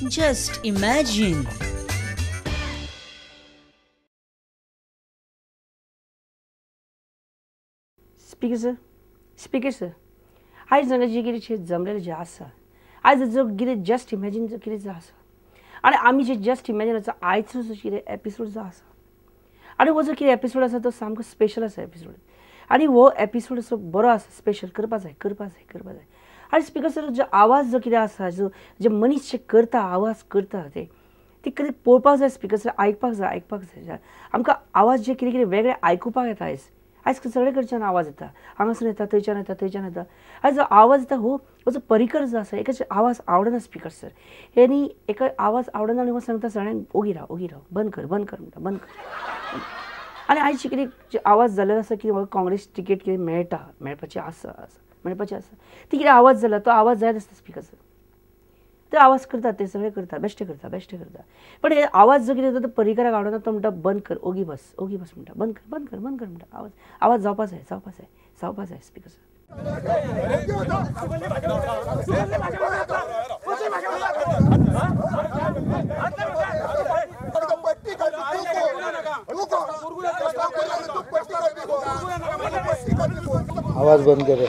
Just imagine. Speaker sir, speaker sir, आयज हांगा जे कितें जमलेलें जें आसा, आयज जो कितें जस्ट इमॅजीन जो कितें जो आसा आनी आमी जे जस्ट इमॅजिनाचो आयचो जो कितें एपिसोड जो आसा आनी हो जो कितें एपिसोड आसा तो सामको स्पेशल आसा एपिसोड आनी हो एपिसोड असो बरो आसा, स्पेशल करपा जाय, करपा जाय, करपा जाय. आनी स्पीकर सर, जो आवाज जो कितें आसा, जो जे मनीस जे करता आवाज करता ते कितें पळोवपाक जाय स्पीकर सर, आयकपाक जाय, आयकपाक जाय. आमकां आवाज जे कितें कितें वेगळे आयकुपाक येता. आयज आयज सगळे कडच्यान आवाज येता, हांगासून येता, थंयच्यान येता, थंयच्यान येता. आयज जो आवाज येता हो जो परिकर जो आसा एकाच आवाज आवडना स्पीकर सर. हे न्ही एका आवाज आवडना आनी हो सांगता सगळ्यांक ओगी राव, ओगी राव, बंद कर, बंद कर म्हणटा, बंद कर. आनी आयज कितें आवाज जाल्लो आसा की म्हाका काँग्रेस टिकेट कितें मेळटा, मेळपाची आसा, आसा मेळपाची आसा, ती कितें आवाज जाला तो आवाज जायत आसता स्पीकर सर. ते आवाज करतात, ते सगळे करता, बेश्टे करता, बेश्टे करता. पण हे आवाज जो कितें जाता तो परिकराक आवडना, तो म्हणटा बंद कर, ओगी बस, ओगी बस म्हणटा, बंद कर, बंद कर, बंद कर म्हणटा. आवाज आवाज जावपा जाय, जावपा जाय, जावपा जाय स्पीकर सर. आवाज बंद कर.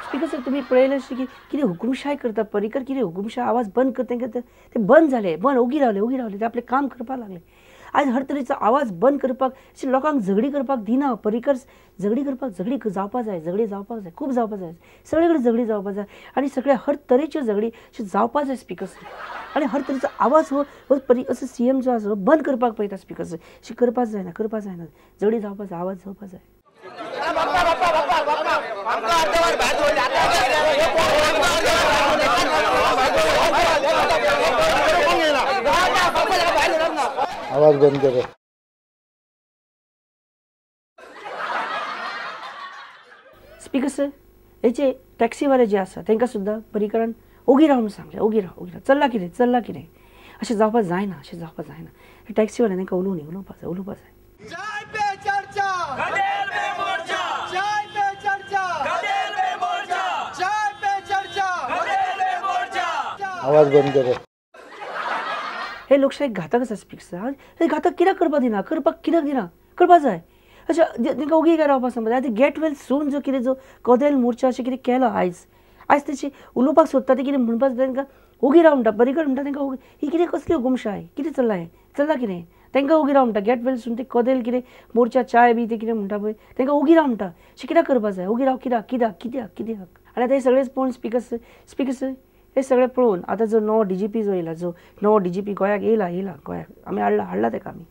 स्पीकर सर, तुमी पळयलें अशें की कितें हुकुमशाय करता परिकर, कितें हुकुमशाय, आवाज बंद करता तांकां ते बंद जाले, बंद, ओगी रावले, ओगी रावले, ते आपलें काम करपाक लागले. आयज हर तरेचो आवाज बंद करपाक अशें लोकांक झगडी करपाक दिना परिकर. झगडी करपाक, झगडी जावपा जाय, झगडी जावपाक जाय, खूब जावपा जाय, सगळे कडेन झगडी जावपा जाय आनी सगळे हर तरेच्यो झगडी अश्यो जावपा जाय स्पीकर सर. आनी हर तरेचो आवाज हो परी असो सी एम जो आसा बंद करपाक पळयता स्पीकर सर. अशें करपाक जायना, करपाक जायना, झगडी जावपा जाय, आवाज जावपा जाय. आवाज बंद कर. स्पीकर सर, हे जे टॅक्सीवाले जे आसा तांकां सुद्दां परिकरान ओगी राव म्हणून सांगलें, ओगी राव, ओगी राव, चल्ला कितें, चल्ला कितें, अशें जावपाक जायना, अशें जावपाक जायना. टॅक्सीवाले तांकां उलोवनी, उलोवपाक जाय, उलोवपाक जाय. आवाज बंद कर. हे लोकशाय घातक आसा स्पीकर सर. हे घातक कित्याक करपाक दिना, करपाक कित्याक दिना, करपाक जाय. अशें तांकां ओगी काय रावपाक सांगता. आतां गेट वेल सून जो कितें जो कदेल मोर्चा अशें कितें केलो आयज, आयज तेची उलोवपाक सोदता, ते कितें म्हणपाक सोदता तांकां ओगी राव म्हणटा परिकर, म्हणटा तांकां ओगी. ही कितें कसली हुकुमशाय, कितें चल्लां हें, चल्लां कितें, तांकां ओगी राव म्हणटा. गेट वेल सून ते कदेल कितें मोर्चा चाय बी ते कितें म्हणटा पळय, तांकां ओगी राव म्हणटा. अशें कित्याक करपाक जाय, ओगी राव कित्याक, कित्याक, कित्याक, कित्याक. आनी आतां हे सगळेच पळोवन स्पीकर सर, स्पीकर सर, हे सगळें पळोवन आतां जो नवो डी जी पी जो येयला, जो नवो डी जी पी गोंयाक येयला, येयला गोंयाक आमी हाडला, हाडला ताका आमी,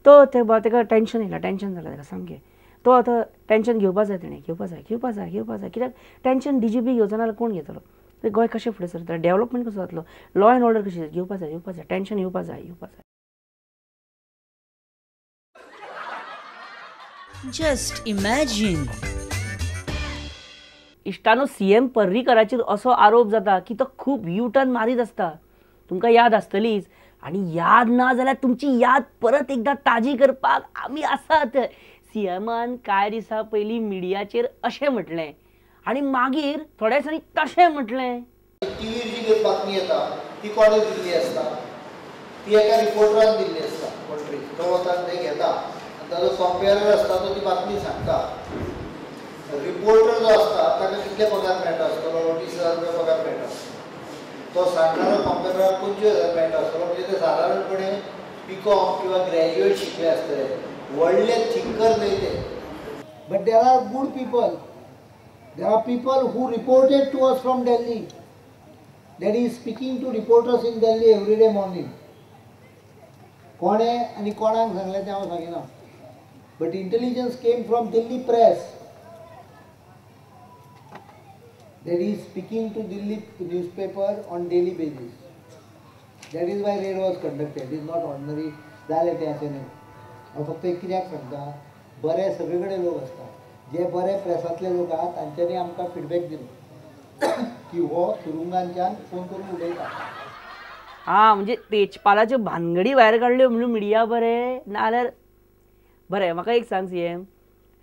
तो ताका टेंशन येयला, टेंशन जालां ताका सामकें. तो आतां टेंशन घेवपा जाय, तेणें घेवपा जाय, घेवपा जाय, घेवपा जाय. कित्याक टेंशन डी जी पी घेवचो ना जाल्यार कोण घेतलो? ते गोंय कशें फुडें सरतलें, डेवलपमेंट कसो जातलो, लॉ एंड ऑर्डर कशी, घेवपा जाय, घेवपा जाय, टेंशन येवपा जाय, येवपा जाय. Just imagine. इश्टानो, सी एम पर्रीकराचेर असो आरोप जाता की तो खूब यू टर्न मारीत आसता. तुमकां याद आसतलीच आनी याद ना जाल्यार तुमची याद परत एकदां ताजी करपाक आमी आसात. सी एमान कांय दिसां पयलीं मिडियाचेर अशें म्हटलें आनी मागीर थोड्या दिसांनी तशें म्हटलें. टीव्हीर जी बातमी येता ती कोणें दिल्ली आसता, ती एका रिपोर्टरान दिल्ली आसता, कोण तरी तो वता ते घेता आनी ताजो कंपेरर आसता तो ती बातमी सांगता. रिपोर्टर जो आसता ताका कितले पगार मेळटा आसतलो, 20,000 रुपया पगार मेळटा. तो सांगणारो कंपेरराक 25,000 मेळटा आसतलो. म्हणजे ते सादारणपणे बी कॉम किंवा ग्रॅज्युएट शिकले आसतले, व्हडले थिंकर न्हय ते. But there are good people, there are people who reported to us from Delhi that is speaking to reporters in Delhi every day morning. कोणें आनी कोणाक सांगलें तें हांव सांगिना, but intelligence came from Delhi press that he is speaking to Delhi newspaper on daily basis. That is why raid was conducted. It is not ordinary. जालें तें अशें न्हय. हांव फक्त एक कित्याक सांगता, बरे सगळे कडेन लोक आसता, जे बरे प्रेसांतले लोक आहात तांच्यांनी आमकां फिडबॅक दिलो की हो तुरुंगांच्यान फोन करून उलयता. हां, म्हणजे तेजपालाच्यो भानगडी भायर काडल्यो म्हणून मिडिया बरें, नाजाल्यार बरें. म्हाका एक सांग सी एम,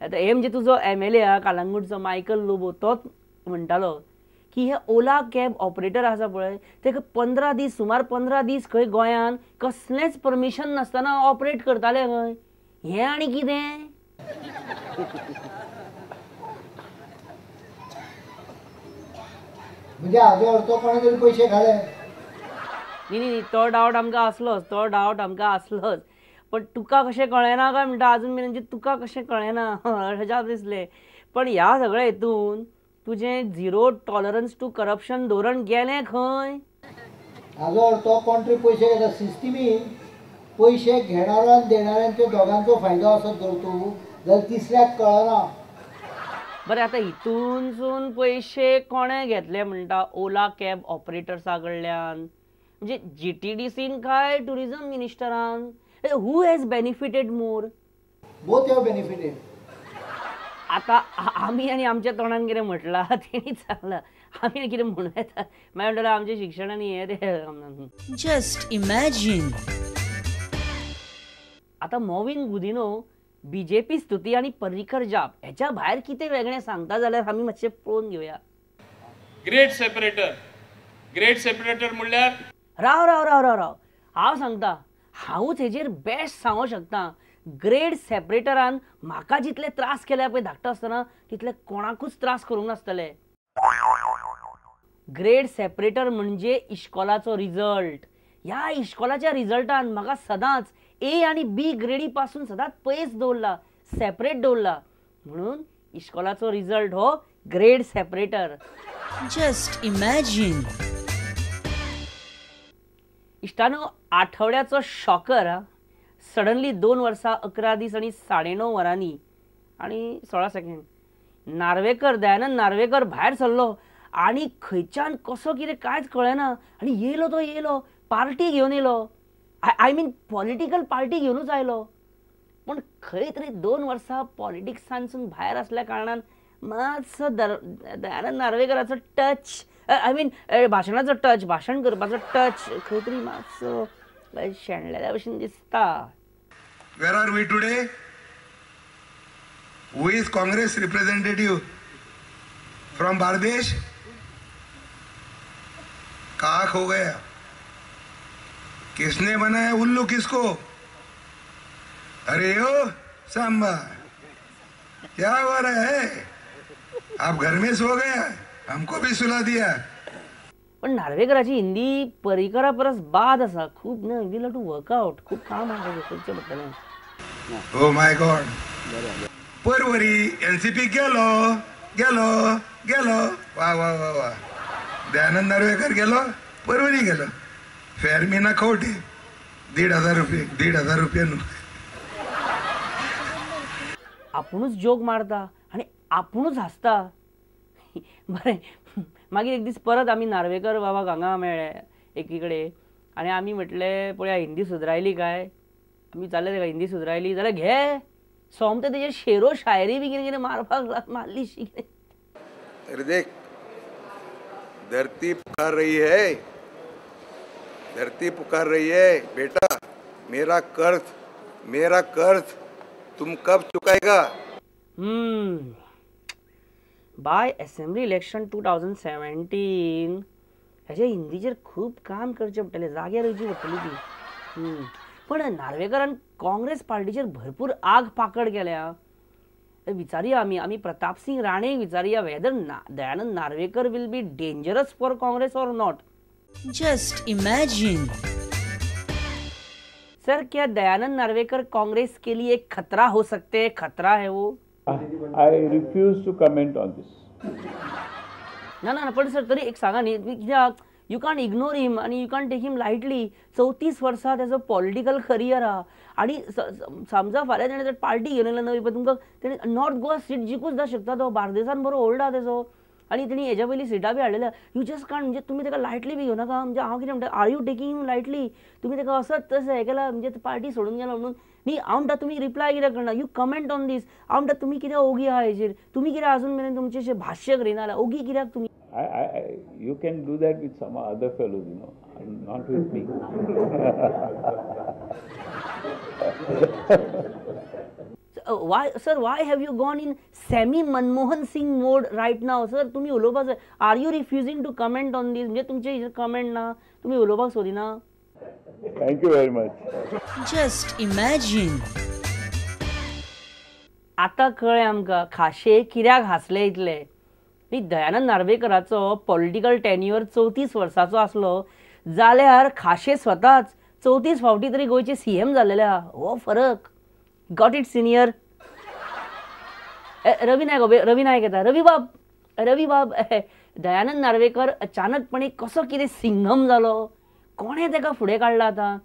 आतां हे म्हणजे तुजो एम एल ए आहा कालांगूटचो मायकल लोबो, तोच म्हणटालो की हे ओला कॅब ऑपरेटर आसा पळय तेका 15 दीस सुमार 15 दीस खंय गोंयान कसलेंच परमिशन नासतना ऑपरेट करताले खंय. हें आनी कितें? म्हणजे हाजो अर्थ कोणे तरी पयशे घाले. न्ही न्ही, तो डावट आमकां आसलोच, तो डावट आमकां आसलोच. पण तुका कशें कळ्ळें काय म्हणटा आजून मेरेन तुका कशें कळ्ळें ना अशें दिसलें. पण ह्या सगळ्या हितून तुजें झिरो टॉलरन्स टू करप्शन धोरण गेलें खंय? हाजो अर्थ कोण तरी पयशे घेता सिस्टमीन पयशे घेणारो आनी देणाऱ्यांच्या दोगांचो फायदो आसत जर तूं जाल्यार तिसऱ्याक कळना. बरें, आतां हितूनसून पयशे कोणें घेतले म्हणटा ओला कॅब ऑपरेटर्सा कडल्यान? म्हणजे GTDCन काय tourism मिनिस्टरान? Who has benefited more? Both have benefited. आतां आमी आनी आमच्या तोंडान कितें म्हटलां तेणीच सांगलां, आमी कितें म्हणूं येता? मागीर म्हणटलें आमचें शिक्षण आनी हें तें. Just imagine. आतां मॉविन गुदिन्हो बीजेपी स्तुती आनी पर्रीकर जाप हेच्या भायर कितें वेगळें सांगता जाल्यार आमी मातशें पळोवन घेवया. ग्रेट सेपरेटर, ग्रेट सेपरेटर म्हणल्यार राव राव राव राव राव, हांव सांगता, हांवूच हेजेर बेस्ट सांगूंक शकता. ग्रेड सेपरेटरान म्हाका जितले त्रास केले पळय धाकटो आसतना तितले कोणाकूच त्रास करूंक नासतले. ग्रेड सेपरेटर म्हणजे इश्कोलाचो रिजल्ट. ह्या इश्कोलाच्या रिजल्टान म्हाका सदांच ए आनी बी ग्रेडी पासून सदांच पयस दवरला, सेपरेट दवरला. म्हणून इश्कोलाचो रिजल्ट हो ग्रेड सेपरेटर. Just imagine. इश्टानो, आठवड्याचो शॉकर हा. सडनली 2 वर्सां 11 दीस आनी 9.5 वरांनी आनी 16 सेकंड नार्वेकर, दयानंद नार्वेकर भायर सरलो आनी खंयच्यान कसो कितें कांयच कळ्ळें ना. आनी येयलो तो येयलो, पार्टी घेवन येयलो, I mean political party घेवनूच आयलो. पूण खंय तरी 2 वर्सां पॉलिटिक्सांसून भायर आसल्या कारणान मातसो दयानंद नार्वेकराचो टच, I mean भाशणाचो टच, भाशण करपाचो टच खंय तरी मातसो शेणलेल्या भशेन दिसता. Where are we today? Who is Congress representative from Bardez? कहाँ खो गया? किसने बनाया उल्लू किसको? अरे ओ सांबा, क्या हो रहा है? आप घर में सो गया, हमको भी सुला दिया. पण नार्वेकराची हिंदी पर्रीकरा परस बाद आसा खूब. न्हय, we have to work out, खूब काम आसा करचें पडटलें. ओ my God, Porvorim NCP गेलो गेलो गेलो, वा वा वा वा. दयानंद नार्वेकर गेलो, परवरी गेलो. फेरमिना खवटे 1,500 रुपये, 1,500 रुपये. आपुणूच जोक मारता आनी आपुणूच हांसता. बरें, मागीर एक दीस परत आमी नार्वेकर बाबाक हांगा मेळ्ळे एकी कडेन आनी आमी म्हटलें पळया हिंदी सुदरायली काय? आमी विचारलें ताका हिंदी सुदरायली जाल्यार घे सोमतें तेजेर शेरो शायरी बी कितें कितें मारपाक मारली शी कितें. अरे देख, धरती पुकार रही है, धरती पुकार रही है, बेटा मेरा कर्ज, मेरा कर्ज तुम कब चुकाएगा? बाय असेंब्ली इलेक्शन 2017 हेजे हिंदीचेर खूब काम करचें पडटलें, जाग्यार येवची पडटली ती. पण नार्वेकरान काँग्रेस पार्टीचेर भरपूर आग पाकड केल्या. विचारुया आमी, आमी Pratapsingh Rane विचारुया whether Dayanand Narvekar will be dangerous for Congress or not. Just imagine. Sir, क्या दयानंद नार्वेकर कांग्रेस के लिए खतरा हो सकते हैं? खतरा है वो? I refuse to comment on this. ना ना, पण सर तरी एक सांगा न्ही, कित्याक you can't ignore हिम आनी you can't take him lightly. 34 वर्सां तेजो पॉलिटिकल करियर आहा आनी समजा फाल्यां तेणें जर पार्टी घेवन येयलो नवी, पण तुमकां तेणें नॉर्थ गोवा सीट जिखूच सुद्दां शकता तो, बार्देसान बरो होल्ड आहा तेजो आनी तेणी हेज्या पयलीं सिटां बी हाडलेल्या. You just can't, म्हणजे तुमी तेका लायटली बी घेवं नाका. म्हणजे हांव कितें म्हणटा, are you taking him lightly? तुमी तेका असोच तशें हें केलां, म्हणजे पार्टी सोडून गेलो म्हणून न्ही. हांव म्हणटा तुमी रिप्लाय कित्याक करना, you comment on दीस. हांव म्हणटा तुमी कित्याक ओगी आहा हेजेर, तुमी कित्याक अजून मेरेन तुमचें भाश्य करिना जाल्यार ओगी कित्याक तुमी? You can do that with some other fellows, you know, not with me. Why sir, why have you gone in semi Manmohan Singh mode right now sir? तुमी उलोवपाक जाय. Are you refusing to comment on this? म्हणजे तुमचे comment ना, तुमी उलोवपाक सोदिना. Thank you very much. Just imagine. आतां कळ्ळें आमकां खाशे कित्याक हांसले इतले. न्ही, दयानंद नार्वेकराचो पॉलिटिकल टेन्युअर 34 वर्सांचो आसलो जाल्यार खाशे स्वताच 34 फावटी तरी गोंयचे सीएम जाल्लेले आहा. हो फरक. Got it senior. Ravi Naik, Ravi Naik येता. रवी बाब, रवी बाब, दयानंद नार्वेकर अचानकपणे कसो कितें सिंघम जालो? कोणें ताका फुडें काडला आतां?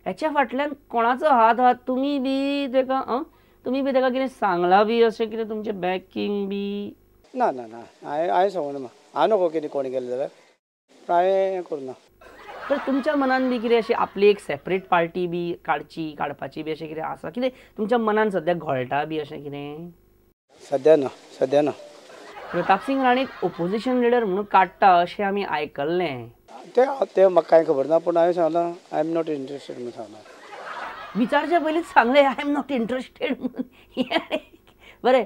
हेच्या फाटल्यान कोणाचो हात आहा? तुमी बी ताका तुमी बी ताका कितें सांगलां बी अशें कितें तुमचें बॅकिंग बी? ना ना ना, हांवें सांगूना. हांव नको कितें कोणें केलें जाल्यार हांवें करूं ना. तर तुमच्या मनान बी कितें अशी आपली एक सेपरेट पार्टी बी काडची, काडपाची बी अशें कितें आसा? कितें तुमच्या मनान सद्या घोळटा बी अशें कितें? सद्या ना, सद्या ना. प्रतापसिंग राणेक ओपोजिशन लिडर म्हणून काडटा अशें आमी आयकल्लें. तें म्हाका कांय खबर ना, पूण हांवें सांगलां I am not interested म्हणून सांगलां. विचारचे पयलींच सांगलें I am not interested म्हणून. बरें,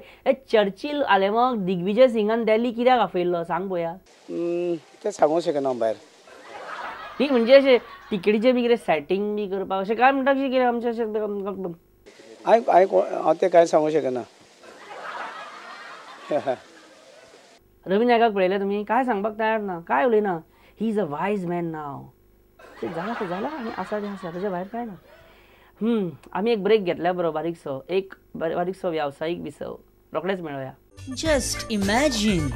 चर्चिल आलेमाक दिग्विजय सिंगान दिल्ली कित्याक आपयल्लो सांग पळोवया. तें सांगूंक शकना भायर. न्ही म्हणजे अशें तिकेटीचें बी कितें सेटींग बी करपाक अशें काय म्हणटा कितें आमचें अशें? हांवें हांव तें कांय सांगूंक शकना. रवी नायकाक पळयलें तुमी? काय सांगपाक तयार ना, काय उलयना. He is a wise man now. तें जालां तें जालां आनी आसा तें आसा, ताच्या भायर कांय ना. आमी एक ब्रेक घेतल्या बरो, बारीकसो एक बारीकसो व्यावसायीक विसव. रोखडेच मेळोया. Just imagine.